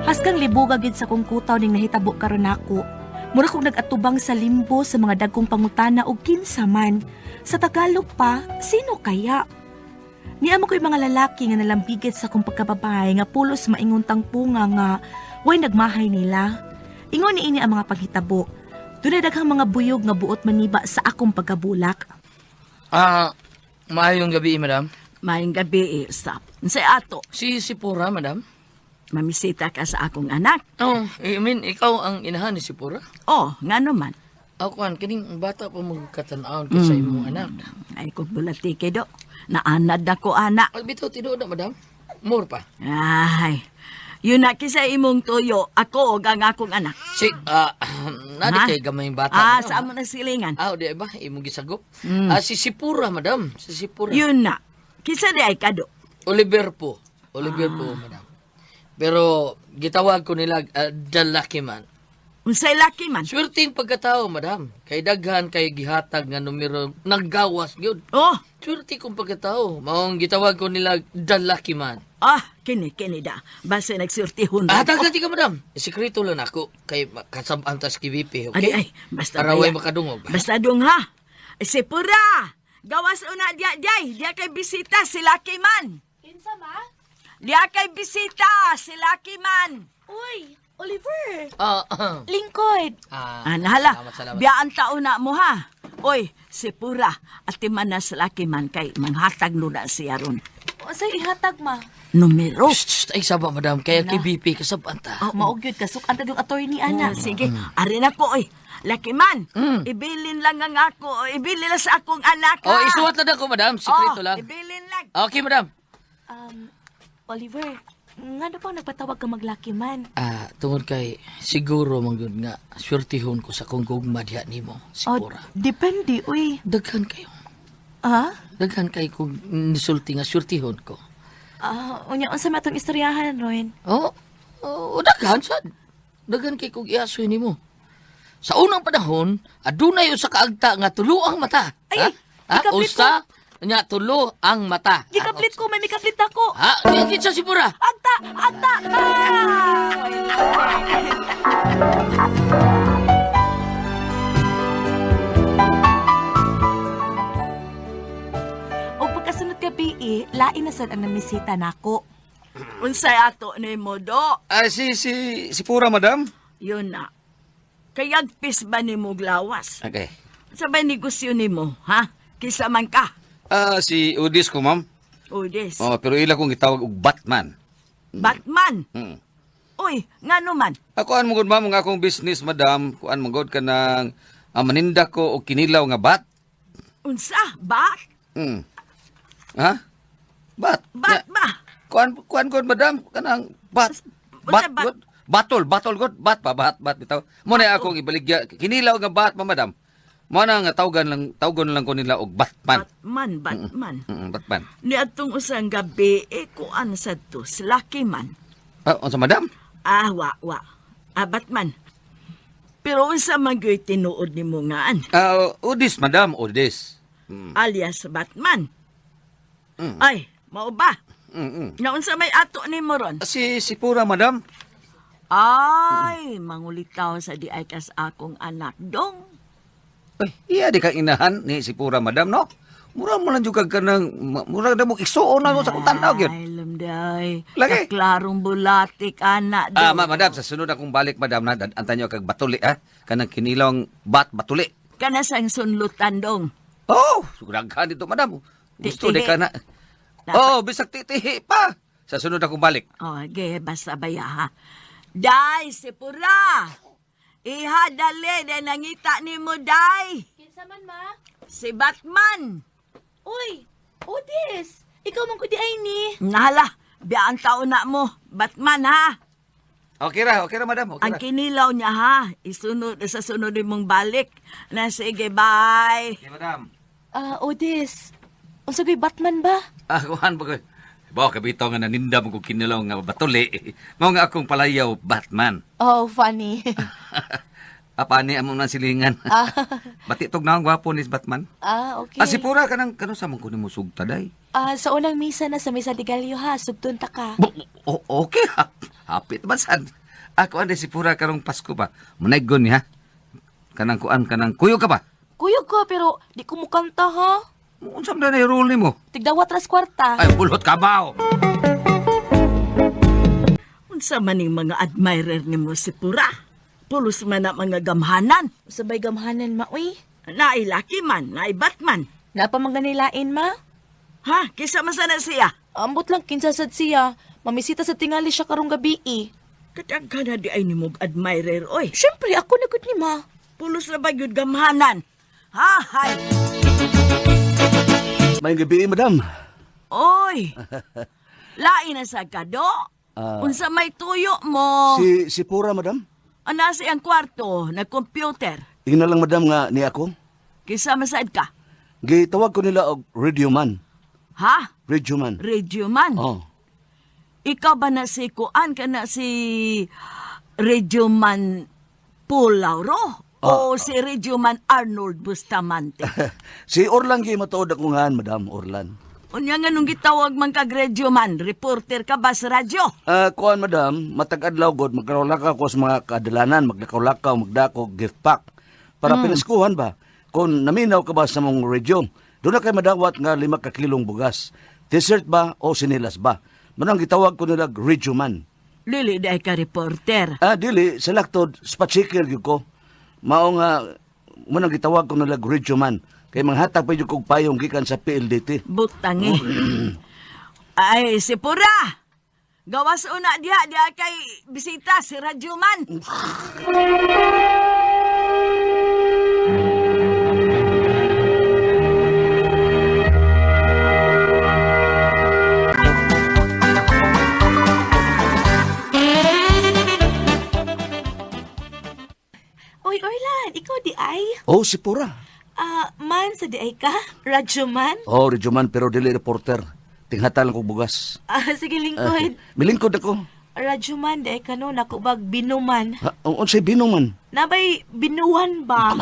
Hasgang libuga gid sa kong kutaw ning nahitabo karon nako. Mura kong nag-atubang sa limbo sa mga dagkong pangutana og kinsa man. Sa Tagalog pa, sino kaya? Niamo ko'y mga lalaki nga nalambigit sa akong pagkababae nga pulos maingon punga nga way nagmahay nila. Ingon ni ini ang mga panghitabo. Dunay daghang mga buyog nga buot maniba sa akong pagkabulak. Ah, maayong gabi, madam. Maayong gabi, eh, stop. Unsay ato? Si Sipora, madam. Mamisita ka sa akong anak. Oh, I mean, ikaw ang inahan ni Sipora. Oh, ngano man. Ako kan, kining bata pa magkatan-aon ka sa imong anak. Ay ko bulatike do. Naanad na ko anak. Ay, bitaw tinuod na, madam. More pa. Ay, yun na kisa imong tuyo. Ako og ang akong anak. Si, nadi Ha? kay gamayng bata. Ah, madam. sa amo na silingan. Ah, di ba? Imong gisagop. Ah, si Sipora, madam. Si Sipora. Yun na. Kisa di ay kado. Oliver po. Oliver po, madam. Pero gitawag ko nila the lucky man. Unsay laki man. Swerteng pagkatao, madam. Kay daghan kay gihatag nga numero naggawas gyud. Oh, Swerte kong pagkatao. Maong gitawag ko nila the lucky man. ah, kini kini da. Basta nagsurtihon. Ah, tagdati ka, madam. Sekreto lang ako kay kasab-an tas KBP, okay? Ay, ay, basta Para way baya. makadungog. Basta dong ha. Si Pura! Gawas una diya diay. Diya kay bisita si Lucky Man. Kinsa ma? Diya kay bisita si Lucky Man. Uy, Oliver! Ah, ah. Lingkod! Ah, Ah, nahala. Salamat, salamat. Biyaan tao na mo ha. Oy, si Pura, at man na si Lucky Man kay manghatag no na siya ron. Unsay ihatag ma? Numero. Shh, shh, ay saba, madam. Kaya kay BP, kasab-an ta. Oh, Maog gyud kasuk ang yung attorney ana. Ah, sige, ari na ko oy. Lucky Man, ibilin lang ang ako, ibilin lang sa akong anak. Oh, ha? isuwat na ko, madam. Sekreto Oh, lang. Ibilin lang. Okay, madam. Oliver, ngano pa nagpatawag ka maglaki man? Ah, tungod kay siguro man gyud nga swertihon ko sa kong gugma diha nimo, si Oh, Pura. depende, uy. Daghan kayo. Ah? Daghan kay kog nisulti nga swertihon ko. Ah, unya unsa man atong istoryahan ron? Oh, oh, daghan sad. Daghan kay kog iasoy nimo. Sa unang panahon, adunay usa ka agta nga tulo ang mata. Ay, Ha? Ha? gikablit Usa nya tulo ang mata. Gikablit ko, may mikablit ako. Ha? Di sa si Pura. Agta, agta. Ah! Og pagkasunod gabi, eh, lain na sad ang namisita nako. Unsay ato nimo do? Ah, si Pura, madam. Yun na. Kayagpis ba nimo glawas? Okay. Sa ba negosyo nimo, ha? Kisa man ka. Ah, si Udis ko, ma'am. Udes. Oh, pero ila kong gitawag og Batman. Batman. Uy, ngano man? Ako an mo gud ma'am ang akong business, madam. Kuan mo gud kanang maninda ko og kinilaw nga bat. Unsa? Bat? Ha? Bat. Bat ba? Kuan kuan gud madam kanang bat. Unsa Bat bat? gud. Batol, batol gud, bat pa bat bat bitaw. Mo na akong ibaligya kinilaw nga bat pa madam. Mo na nga tawgon lang ko nila og Batman. Batman, Batman. Batman. Niadtong usang gabi, eh, kuan sa to, si Lucky man. Ah, unsa madam? Ah, wa, wa. Ah, Batman. Pero unsa man gyud tinuod nimo ngaan? Ah, Udis madam, Udis. Alias Batman. Ay, mao ba? Naunsa may ato nimo ron? Si Pura madam. Ay, mangulitaw sa di ay kas akong anak dong. Ay, iya di kang inahan ni si Pura madam no. Mura mo lang jud kag kanang mura na mo igsuon na mo sa kong tan-aw gyud. Ay, lamday. Lagi. Kaklarong bulatik, anak dong. Ah, madam, sa sunod akong balik madam na antan nyo kag batuli ha. Kanang kinilawang bat batuli. Kana sang sunlutan dong. Oh, daghan dito madam. Gusto di Titihi. ka na. Dapat- Oh, bisag titihi pa. Sa sunod akong balik. Oh, ge, basta baya ha. Day, si Pura. Iha, dali, day nangita ni mo, day. Kinsa man ma? Si Batman. Uy, Odis, ikaw man ko di ay ni. Nahala, biyaan taon na mo. Batman, ha? Okay ra madam, okay Ang ra. kinilaw niya, ha? Isunod, sa sunod mong balik. Na sige, bye. Okay, madam. Ah, Odis, unsa gyud Batman ba? Ah, kuhan ba ko? Ba, kabitaw nga naninda mo kong kinilaw nga batuli. Mao nga akong palayaw, Batman. Oh, funny. Apani amo nang silingan. Bati tog naong gwapo ni Batman. Ah, okay. Ah, si Pura kanang kano sa man ko nimo sugta day. Ah, sa unang misa na sa Misa de Gallo ha, sugton ta ka. Okay ha. Hapit man sad. Ako ande si Pura karong Pasko ba. Munaygon ni ha. Kanang kuan kanang kuyo ka ba? Kuyog ko pero di ko mukanta ha. Unsa man na role nimo? Tigdawat ras kwarta. Ay bulot ka ba? Unsa man ning mga admirer nimo si Pura? Pulos man na mga gamhanan. Sabay gamhanan ma uy. Naay laki man, naay batman. Napa man ganilain ma? Ha, kisa man sana siya. Ambot lang kinsa sad siya. Mamisita sa tingali siya karong gabi eh. Katag na di ay nimog admirer oy. Siyempre ako na gud ni ma. Pulos na ba gyud gamhanan? Ha, hay. May gabi, madam. Oy. Lain na sa kado. Unsa may tuyo mo? Si Pura, madam. Ana sa iyang kwarto, nag-computer. Ingna lang, madam, nga ni ako. Kisa masaid ka. Gitawag ko nila og radio man. Ha? Radio man. Radio man. Oh. Ikaw ba na si Kuan ka na si Radio Man Paul Lauro? O si Radio Man Arnold Bustamante? Si Orlan gi matuod akong ngalan, madam, Orlan. Unya nga nung gitawag man kag Radio Man, reporter ka ba sa radyo? Ah, kuan madam, matag adlaw god magkaulakaw ko sa mga kadalanan, maglakaw-lakaw, magdako gift pack. Para pinaskuhan ba? Kung naminaw ka ba sa mong radio, doon na kay madawat nga 5 ka kilong bugas. T-shirt ba o sinilas ba? Manang gitawag ko nila radio man. Lili dahil ka reporter. Ah, dili, sa laktod, spot checker gyud ko. Mao nga, manang gitawag ko nila radio man. Kay manghatag pa gyud kog payong gikan sa PLDT. Butang eh. Ay, si Pura! Gawas una diha, diha kay bisita si Radyo Man. Oy Orlan, ikaw di ay? Oh, si Pura. Ah, man sa di ay ka? Radyo man? Oh, radio man, pero dili reporter. Tinghatan lang kog bugas. Ah, sige lingkod. Milingkod ako. Radyo man di ay ka no, nakubag binuman. Ha, unsay bino man? Nabay binuan ba?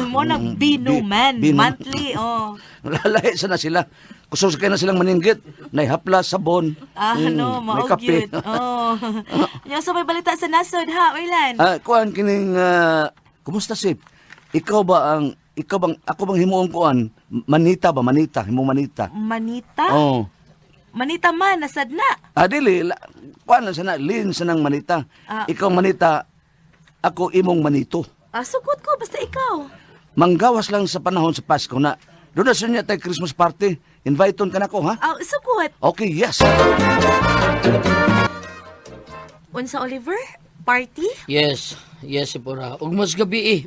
Mo na binuman. Monthly, oh. Lalay sana sila. Kusog sa kay na silang maninggit. Nay hapla, sabon. Ah, no, may mao kape. gyud. Oh. Nya sa may balita sa nasod ha, Orlan. Ah, kuan kining kumusta sip? Ikaw ba ang ikaw bang ako bang himuong kuan? Manita ba manita? Himong manita. Manita? Oh. Manita man, nasad na. Ah, dili kuan lang sana lin sanang manita. Ah. Ikaw manita, ako imong manito. Ah, sugot ko, basta ikaw. Manggawas lang sa panahon sa Pasko na. Doon na niya tayo Christmas party. Invite on ka na ko, ha? Ah, sugot. Okay, yes. Unsa Oliver? Party? Yes, yes si Pura. Ug mas gabi eh,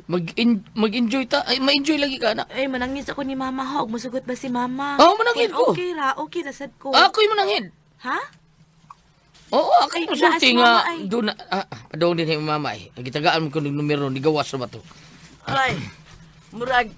mag-enjoy ta. Ay, ma-enjoy lagi ka na. Ay, manangis ako ni Mama ha. Ug musugot ba si Mama? Oo, manangis ko. Okay ra, okay ra sad ko. Ako'y manangin. Ha? Oo, ako'y Ay, musulti naas nga. mama, ay. Doon na, padong din yung mama eh. Ang gitagaan mo ko ng numero, ni gawas na ba to? Ay, murag,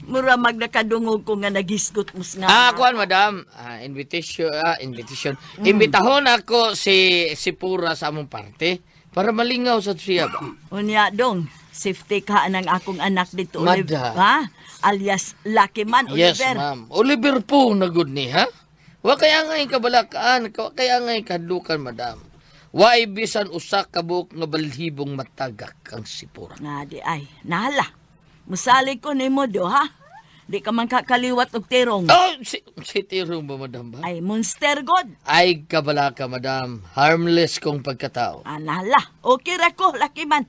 mura magnakadungog ko nga nagisgot mo nga. Ah, kuan madam. Ah, invitation, invitation. Imbitahon ako si si Pura sa among parte para malingaw sa siya ba. Unya dong, safety ka ng akong anak dito, Madam. Oliver. Ha? Alias Lucky Man, Yes, Oliver. ma'am. Oliver po na good ni, ha? Wa kaya nga yung kabalakaan, wa kaya nga yung kadukan, madam. Wa bisan usa ka buok nga balhibong matagak ang sipura. Nga di ay, nahala. Musali ko nimo do, ha? Di ka man kakaliwat og tirong. Oh, si Tirong ba, madam ba? Ay, monster god. Ay, kabalaka, madam. Harmless kong pagkatao. Ah, nahala. Okay ra ko, Lucky Man.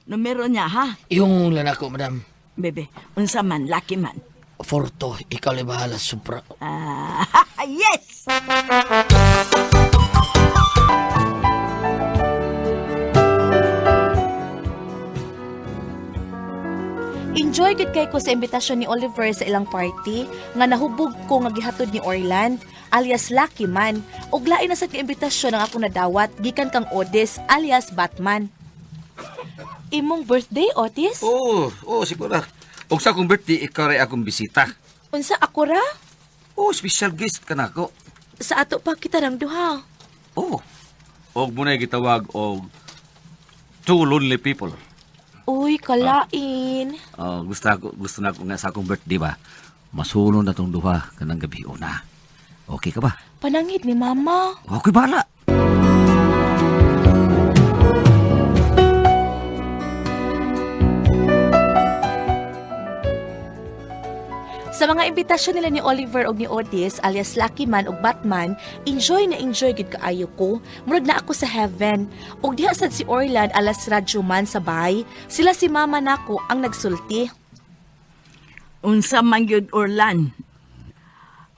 Numero niya, ha? Yung lang ako, madam. Bebe, unsa man, Lucky Man. Forto, ikaw lang bahala, supra. Ah, yes! Enjoy gud kay ko sa imbitasyon ni Oliver sa ilang party nga nahubog ko nga gihatod ni Orlan alias Lucky Man ug lain na sa imbitasyon ang akong nadawat gikan kang Otis alias Batman. Imong birthday, Otis? Oh, oh, si Pura. Og sa akong birthday, ikaw ray akong bisita. Unsa ako ra? Oh, special guest ka na ako. Sa ato pa kita rang duha. Oh. Og mo na gitawag og two lonely people. Uy, kalain. Oh, gusto na ako nga sa akong birthday ba. Masulon na tong duha kanang gabi una. Okay ka ba? Panangit ni mama. Okay bala. Sa mga imbitasyon nila ni Oliver og ni Otis alias Lucky Man ug Batman, enjoy na enjoy gid kaayo ko. Murag na ako sa heaven. Ug diha sad si Orlan alas Radyo Man sa bahay, sila si mama nako ang nagsulti. Unsa man gyud Orlan.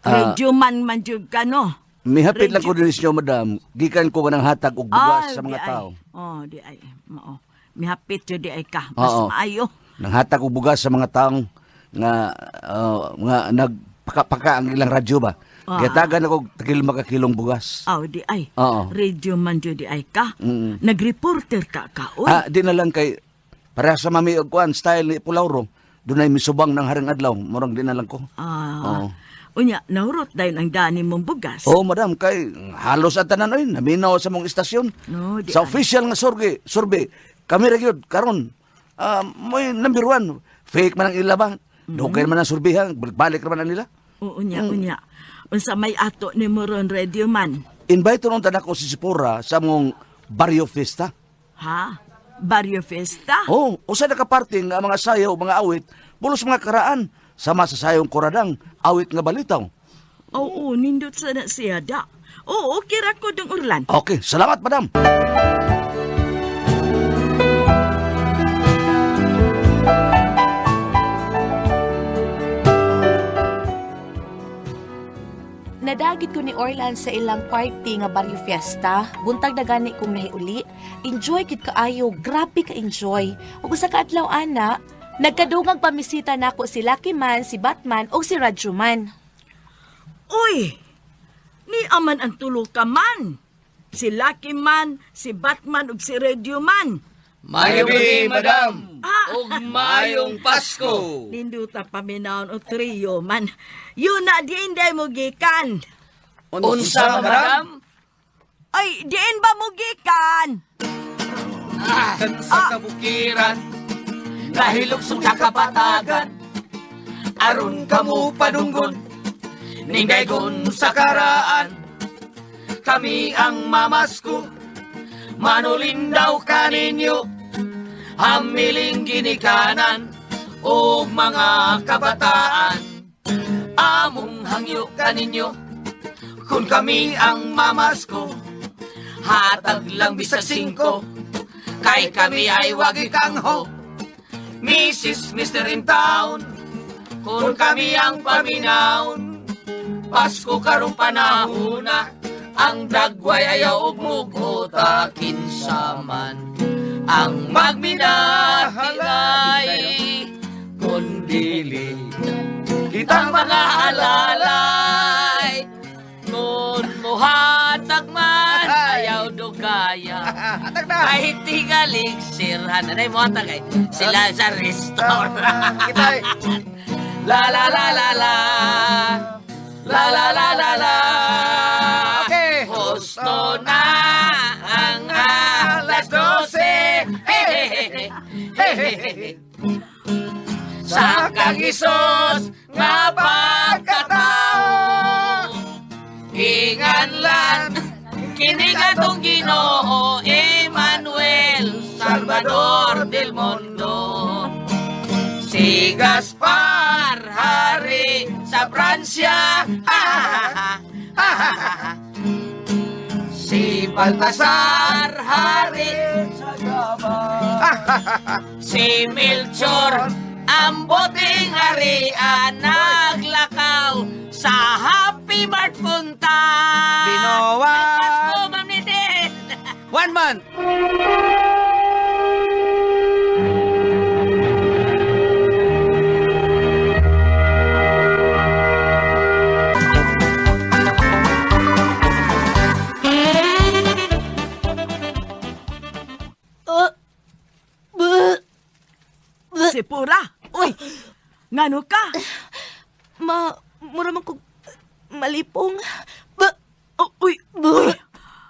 Radio man man gyud ka no. Mihapit lang ko din ninyo, madam. Gikan ko ng hatag og bugas sa mga di ay. tao. Oh, di ay. Mao. Mihapit jud di ay ka. Mas Oo. maayo. Nanghatag og bugas sa mga taong nga nga nagpaka-paka ang ilang radyo ba. Ah. Gihatagan ako og tagil makakilong bugas. Aw, di ay. Oo. Radio man jud di ay ka. Mm. Nagreporter ka ka. Uy. Ah, di na lang kay para sa mami og kuan style ni Pulauro. Dunay misubang ng haring adlaw, murang di na lang ko. Ah. Oo. Unya, nahurot dayon ang dani mong bugas. Oh, madam, kay halos at tanan oy, naminaw sa mong istasyon. No, di sa ay. official nga survey, kami ra gyud karon. Ah, mo'y number one. Fake man ang ila ba? Dugay man ang survey ha, balik-balik ra man ang nila. Oo, unya, unya. Unsa may ato ni mo ron radio man? Invite ron tanak ko si Sipora sa mong Barrio Fiesta. Ha? Barrio Fiesta? Oh, usa na ka party nga mga sayaw, mga awit, bulos mga karaan sama sa sayong kuradang awit nga balitaw. Oo, nindot sa na siya da. Oo, okay ra ko dong Orlan. Okay, salamat madam. Nadagit ko ni Orlan sa ilang party nga barrio fiesta. Buntag na gani kong nahiuli. Enjoy kid kaayo, grabe ka enjoy. Ug usa ka adlaw ana, nagkadungang pamisita nako si Lucky Man, si Batman ug si Radyo Man. Uy! Ni aman ang tulo ka man. Si Lucky Man, si Batman ug si Radio Man. Maayong gabi, madam. Ah. Ug maayong Pasko. Ninduta paminawon og trio man. Yun na diin day mo gikan. Unsa, madam? Ay, diin ba mo gikan? Sa kabukiran, nahilog sa kapatagan, aron kamo padunggon, ningdaygon sa karaan, kami ang mamasko, manulindaw kaninyo, hamiling ginikanan, og mga kabataan, among hangyo kaninyo, kung kami ang mamasko, hatag lang bisag 5, kay kami ay wagi kangho. Mrs. Mr. in town, kung kami ang paminaon, Pasko karong panahona, ang dagway ayaw og mugota kinsa man ang magminahinay kun dili kitang mga alalay kun muhatag man ayaw dugaya kahit tingalig sirhan anay muhatag ay sila sa restaurant. La la la la la la la la la la. Okay. Husto na ang alas 12. Hehehe. Sa kagisos nga pagkatao, Ginganlan kini katong Ginoo Emmanuel Salvador del Mundo. Si Gaspar hari sa Pransya. Si Baltasar hari sa Java. Si Melchor ang boting harian naglakaw sa Happy Mart punta. Binowa. Pasko, Ma'am Nidel. 1 month. Si Pura. Uy, ngano ka? Ma, mura man kog malipong. Oh, uy, uy.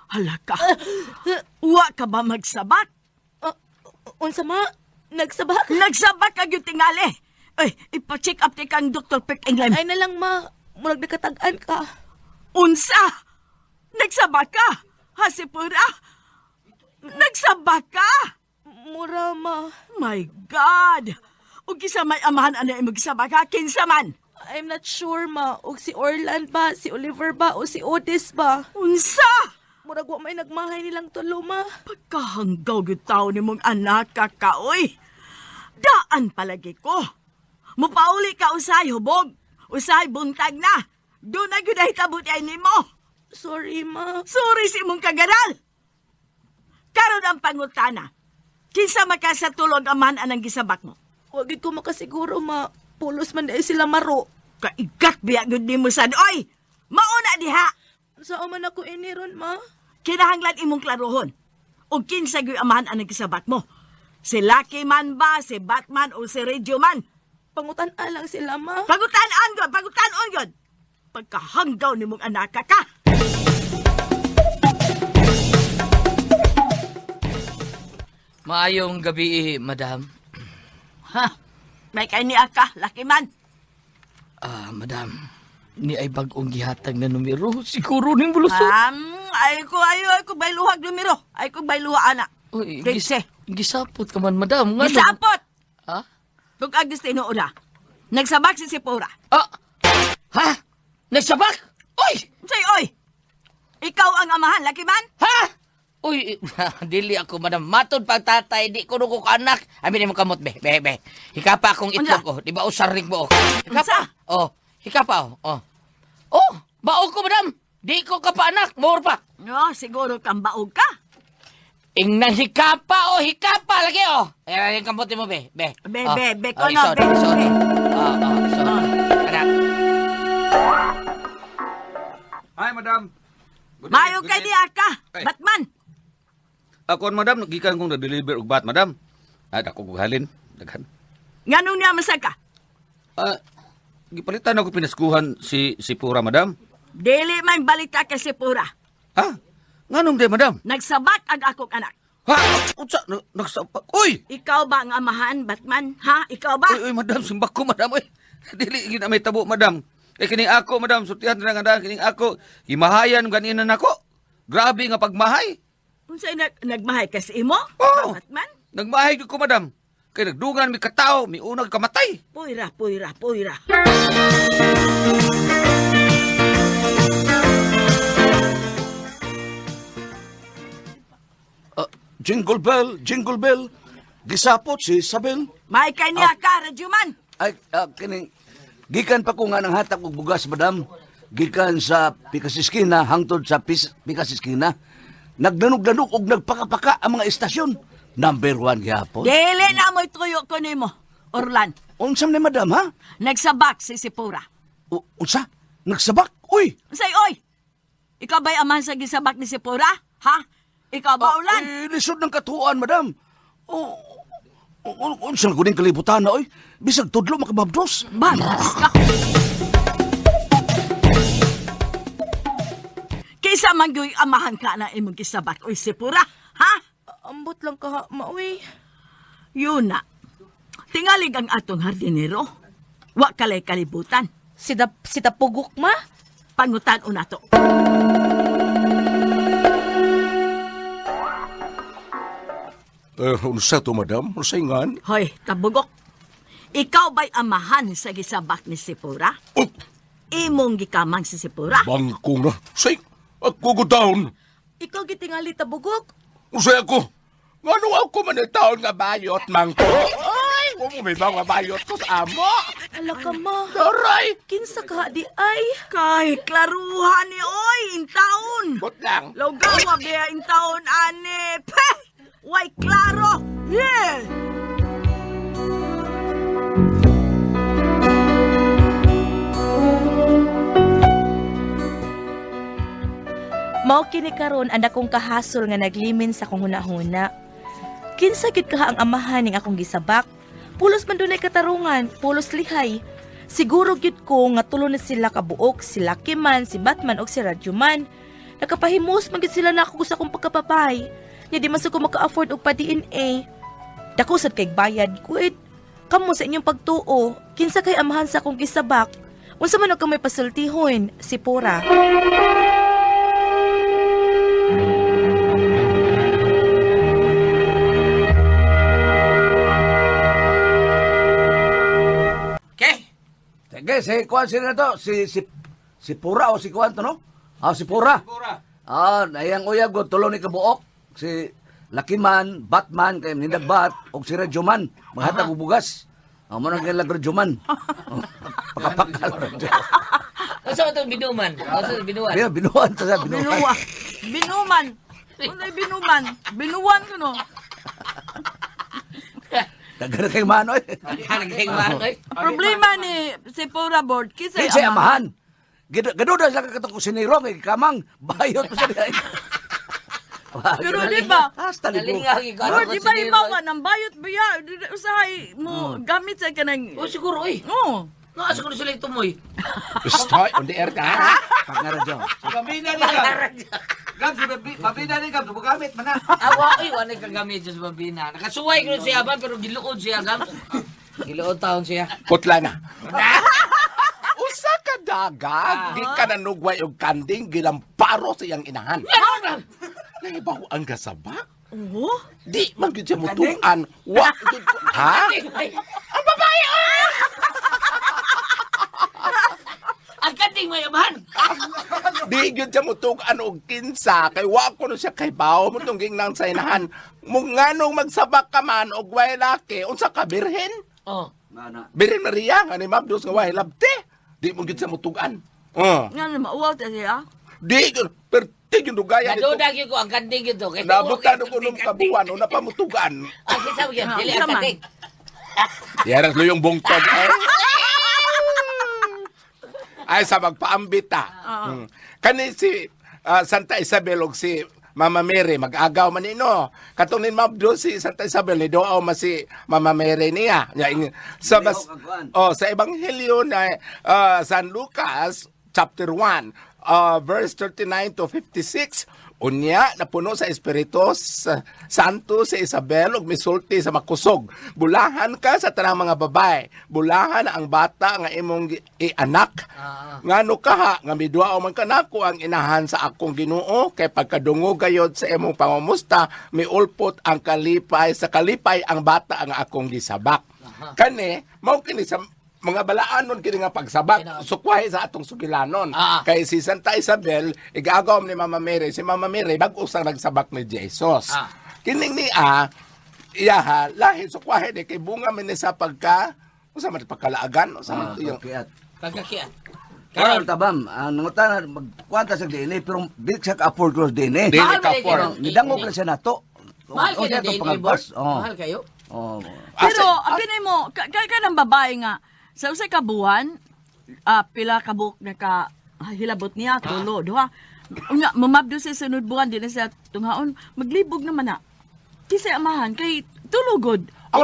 Hala ka. Wa ka ba magsabat? Unsa ma? Nagsabak. Nagsabak ka gyud tingali. Ay, ipa-check up ti kang Dr. Peck England. Ay na lang, ma. Murag nakatag-an ka. Unsa? Nagsabak ka? Ha, Sipura? Nagsabak ka? Mura, ma. My God! Ug kinsa may amahan ana imong gisabak ha? Kinsa man? I'm not sure, ma. Og si Orlan ba, si Oliver ba, o si Otis ba? Unsa? Murag wa may nagmahay nilang tulo, ma. Pagkahanggaw gyud tawo nimong anak ka kaoy. Daan palagi ko. Mupauli ka usay hubog. Usay buntag na. Doon na gyud ay tabot ay nimo. Sorry, ma. Sorry si imong kagaral. Karon ang pangutana. Kinsa makasatulog amahan anang gisabak mo? Wa gyud ko makasiguro, ma. Pulos man dahil sila maro. Kaigat biya gyud nimo sad oy. Mauna diha. Saan man ako iniron, ma? Kinahanglan imong klarohon. Og kinsa gyud amahan anang gisabak mo? Si Lucky man ba, si Batman o si Radio man? Pangutan-an lang sila, ma. Pagutan-an gyud, pagutan-on gyud. Pagkahanggaw nimong anak ka. Maayong gabi, madam. Ha? May kay niya ka, Lucky man. Ah, madam. Ni ay bag-ong gihatag na numero. Siguro ning bulusot. Ay ko ayo ay ko bayluhag numero. Ay ko bayluha ana. Uy, Kinse? gisapot ka man, madam. Ngano? Gisapot. Ha? Tug agis tinuod ha. Nagsabak si Sipora. Ah! Ha? Nagsabak? Uy! Say oy. Ikaw ang amahan, Lucky man. Ha? Uy, dili ako, madam. Matod pag tatay, di ko ko anak. Amin mo kamot, be, be, be. Hikapa akong itlog, oh. Di ba usaring mo, oh. Hikapa. Unsa? Oh, hikapa, oh. Oh, oh baog ko, madam. Di ko ka pa anak. More pa. No, siguro kang baog ka. Ingnan hikapa, oh, hikapa lagi, oh. Ayan, yung kamote mo, be, be. Be, Oh, be, be, oh, kono, isod, be, isod. be. Oh, oh, isod. Anak. Hi, madam. Good Mayo evening, kay good niya ka, Ay. Batman. Ako, madam, gikan kong na-deliver og bat, madam. Ah, dako kog halin. Daghan. Nganong niya masag ka? Ah, gipalitan ako pinaskuhan si Pura, madam. Dili man balita kay Sipora. Ha? Nganong di, madam? Nagsabak ang akong anak. Ha? Unsa? Nagsapak? Uy! Ikaw ba ang amahan, Batman? Ha? Ikaw ba? Uy, uy, madam, simbak ko, madam. Uy, dili gid na may tabo, madam. Eh, kining ako, madam, sultihan na nga daan, kining ako. Gimahayan ganinan ako. Grabe nga pagmahay. Unsay nagmahay ka sa imo? Oo. Batman? Nagmahay gyud ko, madam. Kay nagdungan mi katao, mi unag kamatay. Puyra, puyra, puyra. Jingle bell, jingle bell. Gisapot si Isabel. May kay niya ka, Radyoman. Ay, kining gikan pa ko nga ng hatak og bugas, madam. Gikan sa Pikasiskina hangtod sa Pikasiskina. Nagdanog-danog og nagpakapaka ang mga istasyon. Number 1 gihapon. Dili na mo'y tuyo ko nimo, Orlan. Unsa man ni madam, ha? Nagsabak si Sipora. Unsa? Nagsabak? Uy! Say, oy! Ikaw ba'y amahan sa gisabak ni Sipora? Ha? Ikaw ba, Orlan? Eh, lisod ng katuan, madam. Unsa na kuning kalibutan na, oy? Bisag tudlo makababdos. Bagas ka! Kaysa man gyud amahan ka na imong gisabak, oy Sipora, ha? Ambot lang ka, ma, uy. Yun na. Tingalig ang atong hardinero. Wa kalay kalibutan. Si, si Tapugok, ma? Pangutan una to. Eh, unsa to, madam? Unsa ingan? Hoy, Tabugok. Ikaw ba'y amahan sa gisabak ni Sipora? Oh, Imong gikamang si Sipora? bangkong na. Say, ako go down. Ikaw gitingali, Tabugok. Unsay ako? Ngano ako man ang taon nga bayot, mangko? Ay, umumibaw nga bayot ko sa amo. Ala ka, ma. Aray! Kinsa ka di ay? Kay klaruhan ni oy, intaon. Bot lang. Lugaw biya intaon ani. Peh! Way klaro. Yeah! Mao kini karon ang akong kahasol nga naglimin sa akong hunahuna. Kinsa gid kaha ang amahan ning akong gisabak? Pulos man dunay katarungan, pulos lihay. Siguro gyud ko nga tulo na sila kabuok, si Lucky man, si Batman ug si Radyo man. Nakapahimus man gyud sila nako sa akong pagkapapay. Nya di man sa ko maka-afford og pa DNA. Dako sad kay bayad kuit. Kamo sa inyong pagtuo, kinsa kay amahan sa akong gisabak. Unsa man og kamay pasultihon, si Pura. Okay. Sige, si Kuan sino na to? Si si si Pura o si Kuan to no? Ah, si Pura. Pura. Ah, nayang uyab ko tulo ni kabuok. Si Lakiman, Batman kay Nindag Bat og si Radyoman, maghatag og bugas. Ang mo nang kailag Radyoman. Pakapakal radyo. Unsa man tong binuman? Unsa tong binuan? Binuan, binuan ta sa binuan. Binuwa. Binuman. Unay binuman. Binuwan ko no. Daghan kay manoy. Daghan kay manoy. Problema ni si Pura Board kisay Kinsay amahan. Gaduda sila katong kusinero kay kamang bayot pa sa diha. Pero di ba? Hasta libo. Nalingaw gyud ko. Lord, di ba ibaw nga ng bayot biya? Usahay mo gamit sa kanang... Oh, siguro eh. Oo. Naa siguro sila yung tumoy. Stoy, on the air ka. Pangaradyo. Pabida ni Gab. Gab, si Pabida ni Gab, gamit man na. Awa, oy, wala kagamit sa babina. Nakasuway ko siya ba, pero giluod siya, gam. Giluod taon siya. Putla na. Usa ka daga, di ka nanugway og kanding gilamparo sa iyang inahan. Naibaw ang gasabak. Oo. Di man gyud siya mutuan. Wa gyud ko. Ha? Ang babae! ah! Ang kanding may amahan. Di gyud siya mutuan og kinsa kay wa ko no siya kay bawo mo tong gingnang sa inahan. Mo nganong magsabak ka man og way laki unsa ka birhen? Oh. Mana. Birhen Maria nga ni Mabdos nga way labte. Di mo gyud siya mutuan. Oh. Nga na mauwaw ta siya. Di gyud perti gyud dugaya dito. Naduda gyud ko ang kanding gyud to. Kay Nabutan ko nung kabuan una pa mutugan. Ang kinsa mo gyud, dili ang Unsa man? kanding. Yaras luyong bungtod eh. Ay sa magpaambit ta. Mm. Kani si Santa Isabel og si Mama Mary mag-agaw man ino. Katong nin mabdo si Santa Isabel ni doaw man si Mama Mary niya. Nya sa bas, Lihok ang kuan. oh, sa ebanghelyo na San Lucas chapter 1 verse 39 to 56. Unya napuno sa Espiritu sa Santo si Isabel ug misulti sa makusog. Bulahan ka sa tanang mga babae. Bulahan ang bata nga imong ianak. Ngano kaha nga miduao man kanako ang inahan sa akong Ginoo kay pagkadungog gayod sa imong pangumusta miulpot ang kalipay sa kalipay ang bata ang akong gisabak. Kani mao kini sa mga balaanon kini nga pagsabak sukwahi sa atong sugilanon. Kay si Santa Isabel igagaw ni Mama Mary, si Mama Mary bag-o sang nagsabak ni Jesus. Kining niya iyaha lahi sukwahi ni kay bunga man ni sa pagka unsa man pagkalaagan unsa man yung Pagkiat. Pagkakiat. Karon tabam, ang nangutana magkwanta sa DNA pero di siya ka-afford ko sa DNA. Dili Mahal ka ba afford. kayo? Nidangog na siya nato. Mahal O, kayo siya na itong DNA, pangagpas. board? Oo. Mahal kayo? Oo. Pero apinay mo, kay ka ng babae nga, sa usay ka buwan, pila ka buok na ka hilabot niya, tulo, duha. Unya, mamabdo sa sunod buwan, di na siya tunghaon, maglibog naman na. Kisay amahan, kay tulugod. Ang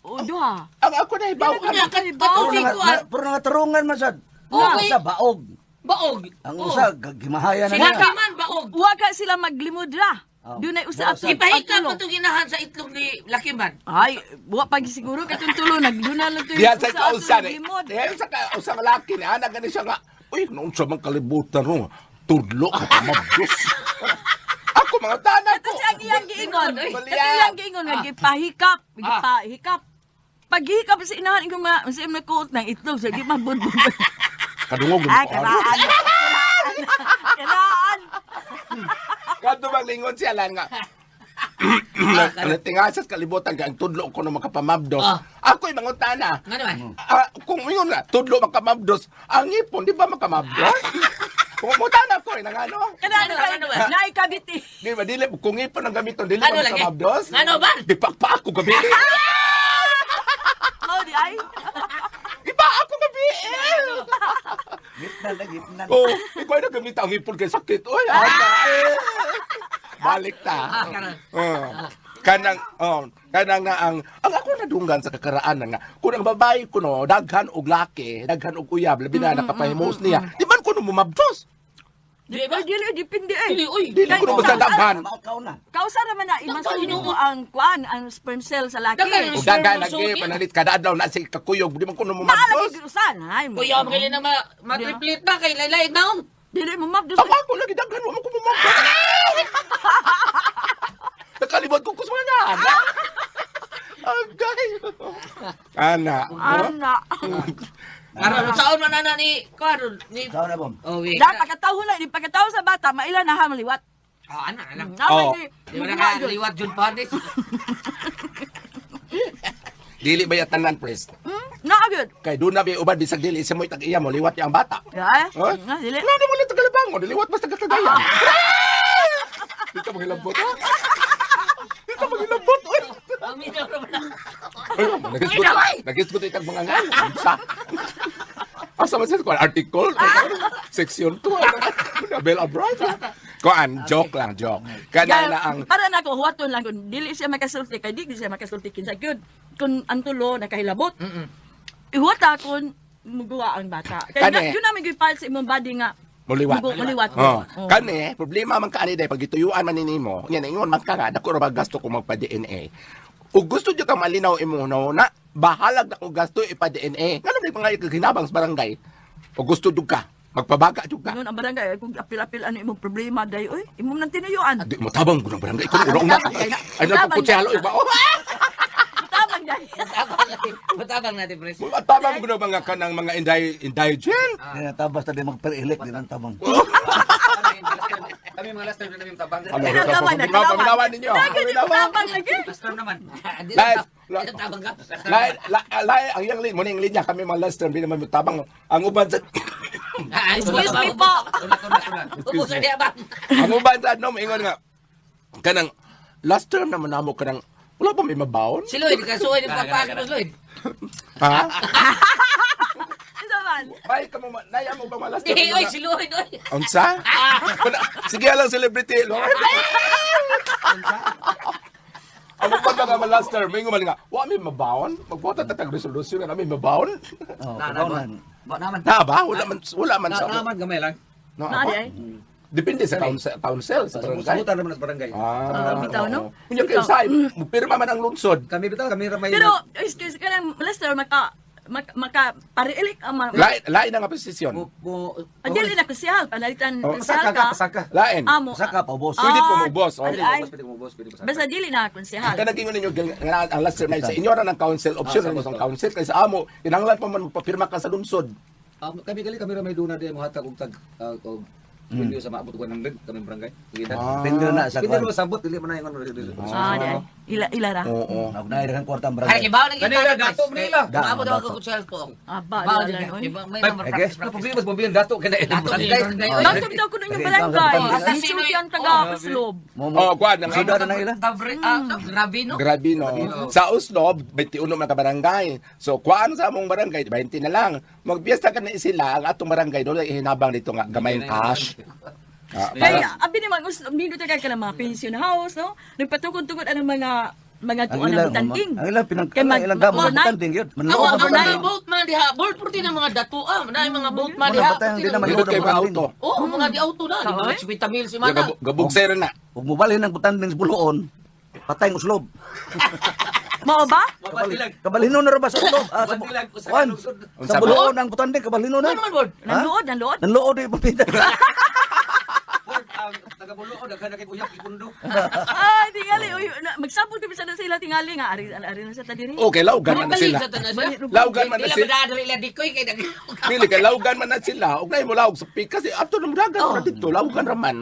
O duha. Ang ako na ibaw. Di na Unya, kaibaw. Pero katong nga, ko, ah, pero nangatarungan man sad. Okay. Sa baog. Baog. Ang Oo. usa gimahaya na Si niya. Lakiman, baog. Wa ka sila maglimudra. Oh. Doon ay usa Buwasan. ato. Ipahika atulo. pa itong ginahan sa itlog ni Lakiman. Ay, wa pa siguro katong tulo nagduna lang to Diyan sa kausa ni. naglimod. Diyan sa kausa nga laki ni ana gani siya nga. Uy, noon sa mga kalibutan ro. Tudlo ka pa mabdos. Ako mga tanan Ito ko. siya ang iyang giingon. Ay, Ito iyang giingon nga gipahikap, gipahikap. Paghikap sa inahan ko mga sa imong kuot ng itlog sa di mabudbud. Kadungog Ay, karaan. Karaan. Karaan. Kadto bang lingon siya lan nga. Natingasas kalibutan kay ang tudlo ko no makapamabdos. Ako'y mangutana. Nga naman. Kung yun nga, tudlo makamabdos, ang ipon, di ba makamabdos? Kung mutana ko, eh, nangano? Kanaan Ano, ka ano ba? naikabit eh. Di ba, dili, kung ipon ang gamiton, dili Ano ba lagi? makamabdos? Ano ba? Di pa ako gabi. Mao di ay. Iba ako gabi. Gitnan na gitnan. Oh, ikaw ay nagamit ang ipon kay sakit. Oy, ana. eh. Balik ta. Karon. Oh. Kanang oh, kanang nga ang ako nadunggan sa kakaraan na nga kung ang babae kuno daghan og laki, daghan og uyab, labi na nakapahimos niya. Di man kuno mumabdos. Di ba? Ay, dili, depende eh. Dili, uy. Dili ko basta daghan. Makaw na. Kausa raman na imasulod mo ang kuan, ang sperm cell sa laki. Daghan. Ug daghan lagi panalit kada adlaw na si kakuyog di man kuno mo Maalam mabdos. yung usan, hay mo. Kuya, mo na ma matriplet na kay laylay naong. Dili mo mabdos. Ako ako lagi daghan wa man ko mabdos. Nakalimot ko kusma na. Agay. Ana. Ana. Aron saon man ana ni kuan ni Sao na bom? Oh, wait. Dapat pagkatawo na, di pagkatawo sa bata, maila na ha maliwat. Oh, ana na lang. Naman Oh. di. Di ba na liwat jud pa ni? Dili ba tanan pres? Na agad. Kay doon na ba uban bisag dili sa mo'y tag-iya mo liwat niya ang bata. Ya. Huh? Nga dili. Wala na mo lang tagalabangon, diliwat basta tagakagayan. Dito maghilabot. Ha? Dito maghilabot. Oy. Paminaw ra man. Ay, nagisgot. Nagisgot itang mga ngan. Sa. Asa man sa kuan article section 2 Nabel Abroad. Kuan joke lang joke. Kana na ang para na ako huwaton lang kung dili siya makasulti kay di siya makasulti kinsa gyud. Kung ang tulo nakahilabot. Ihuwata kung muguwa ang bata. Kay Kani. na, yun namin gipal sa imong body nga muliwat. Muliwat. Oh. Oh. Kani, problema man kaani day pag gituyuan man nimo. Nya ingon man ka nga dako ra ba gasto kung magpa-DNA. Ug gusto jud ka malinaw imong na bahalag na kung gasto ipa-DNA. Ngano may mga ikaginabang sa barangay? Ug gusto jud ka, magpabaga jud ka. Noon ang barangay kung apil-apil ano imong problema day oy, imong nang tinuyuan. Di mo tabang ko ng barangay ko urong na. Ay nagpuputselo iba. Oh. Tabang day. Matabang natin, pres. Tabang ko ng mga kanang mga inday indigent. Di na tabas ta di magper-elect di nang tabang. Kami mga last term na namin tabang. Ano, Tabang na, paminaw, paminawan ninyo. Daghan yung Paminawan. tabang lagi. Last term naman. Di Live. na tabang ka. Lain, lain, ang iyang mo na yung linya, kami mga last term, di naman tabang. Ang uban sa, Excuse me po. Ubos na diya ba? ang uban sa ano, maingon nga, kanang, last term naman namo kanang, wala pa may mabaon? Si Lloyd, kasuoy ni Papa si Lloyd. Ha? Isa man. Bay, kamo, naya mo ba mga last term? Di, oy, si Lloyd, oy. Unsa? Sige lang, celebrity, Lord. Ang uban ba nga mga last term, maingon man nga, wa may mabaon? Magbota tatag resolusyon nga may mabaon? Oh, kabaw Ba naman. Na ba? Wala man sa... Na naman gamay lang. Na, Na ba? di ay. Depende sa council, council sa barangay. Sabutan naman sa barangay. Ah, Bitaw, no? Unya kay Bitaw. say, mupirma man ang lungsod. Kami bitaw kami ra may Pero excuse ka lang Lester maka maka, maka pariilik ang mga Lain, lain ang posisyon. mo mo Ah, dili na kusihal panalitan Oh, kusihal pasaka ka, ka. pasaka. Lain. Amo. Pasaka pa, boss. Pwede po mo, boss. Oh. Ay, ay. Pwede mo boss, pwede mo Basta dili na konsehal. Kanang ingon ninyo nga ang last term na sa inyo ra ng council option ra sa council kay sa amo kinahanglan pa man magpapirma ka sa lungsod. Kami gali kami ra may duna di mo hatag og tag og review sa maabot 100 kami barangay. Sige na. Depende na sa Depende kuan. mo sabot dili man na ingon. Ah, di ay. Ila ila ra. Oo. Og naay daghang kwarta ang Ay, barangay. kibaw lagi. Kanila, dato Manila. Maabot ako konsehal po. Aba, Bawo di jud lang, ka. oy. Di ba, may number Okay. practice, No practice. problema sa bombilyan dato kay na Dato barangay. barangay. oy. Dato bitaw kuno yung barangay. Basta Isulti sino'y- ang taga Paslob. Mo mo. Oh, kuan ang Suda na ila. Tabre, ah, grabe no. Grabe no. Sa Oslo, 21 mga barangay. So kuan sa among barangay, 20 na lang. Magbiesta ka na sila ang atong barangay doon ay hinabang dito nga gamay cash. Ah, Kaya abi naman us nindot kay ka ng mga pension house no. Nagpatukod-tukod ang mga Ang tuan ilang ng butanding. ang ilang pinang Kay ang ilang gamo overnight. butanding yun. Ang Manloob ang ang butanding. boat man diha, board purti ng mga datua, na mga boat man Mga diha. batang purti di ng naman mga- Dito kay mga auto. Oo, mga di auto na, di mga 50 mil si mana. Gabugsera na. Ug mobalhin ang butanding sa buloon. Patay ang uslob. Mao ba? Kabalhino na ra ba sa uslob? Ah, sa Bandilag, usa ka kuan. lungsod. Sa buloon ang butanding kabalhino na. Ano man board? Nanluod, nanluod. Nanluod di pamita. Board ang taga Buluon daghan na kay uyap ikundo. Ay, tingali uy, magsabot kami sa sila tingali nga ari ari na sa tadiri. Okay, laugan man na Mabalik sila. sa tanan siya. Laugan man na Dila sila. ba dali ila dikoy kay dag. Pili kay laugan man na sila. Ug nay mo laog sa pikas kasi ato ng dagat ra dito, laugan ra man.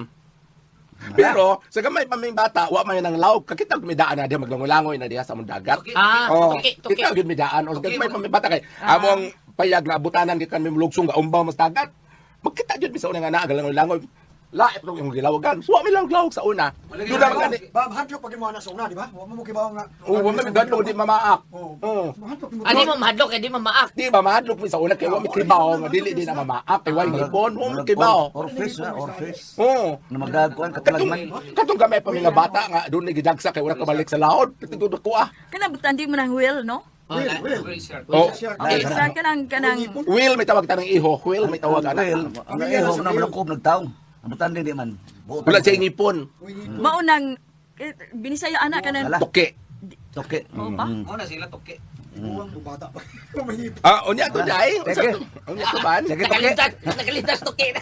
Pero sa gamay pa may bata, wa man ang laog. Kakita og midaan na diha maglangoy-langoy na diha sa among dagat. Ah, Oh, tuki, tuki. kita gyud midaan o gamay pa may bata kay among payag na abutanan gikan mi mulugsong ga umbaw mas dagat. Magkita gyud mi sa una nga naa galangoy-langoy. Laip rong imong gilawagan. So wa mi lawag-lawag sa una. Doon lang gani. Ba, hadlok pag imo na sa una, di ba? Wa mo kibaw nga. Oh, wa mi gadlo di mamaak. Oo. Oh. Mahadlok mo. Ani mo mahadlok kay di mo maak. Di ba mahadlok mi sa una kay wa mi kibaw nga dili din na mamaak kay wa ngipon, wa mi kibaw. Orphis na, orphis. Oo. Na magdagkuan katalagman. Katong gamay pa mga bata nga doon ni gidagsa kay wala kabalik sa laod. Pito ko ah. Kanang butanding mo ng wheel no? Oh, Okay, sa kanang kanang Will may tawag tanang iho, Will may tawag Ang anak. ang iho na manakob nagtaong. Ang butanding di man. Buotan Wala siya kayo. ngipon. Maunang eh, binisaya anak kanan. Wala. Tuki. Toke. Oo pa. Muna sila toke. Buwang bata pa. Mahipon. Ah, unya to dai. Unsa Sige. to? Unya to ban. Sige, toke. Nakalintas, nakalintas toke na.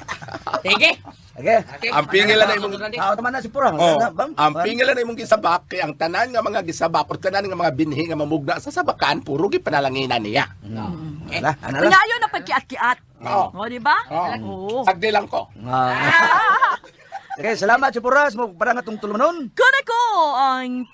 Sige. Okay. Okay. Ang pingil na imong Ah, tama na si Pura. Oh, Na, bam. ang pingil na imong gisabak kay ang tanan nga mga gisabak or tanan nga mga binhi nga mamugna sa sabakan puro gipanalanginan niya. Ala, ana lang. Kanya ayo na pagkiat-kiat. Oo. O, di ba? Oh. Oo. Sagdi lang ko. Ah. Okay, salamat si Pura. Mo parang atong tulumanon. Kuna ko ang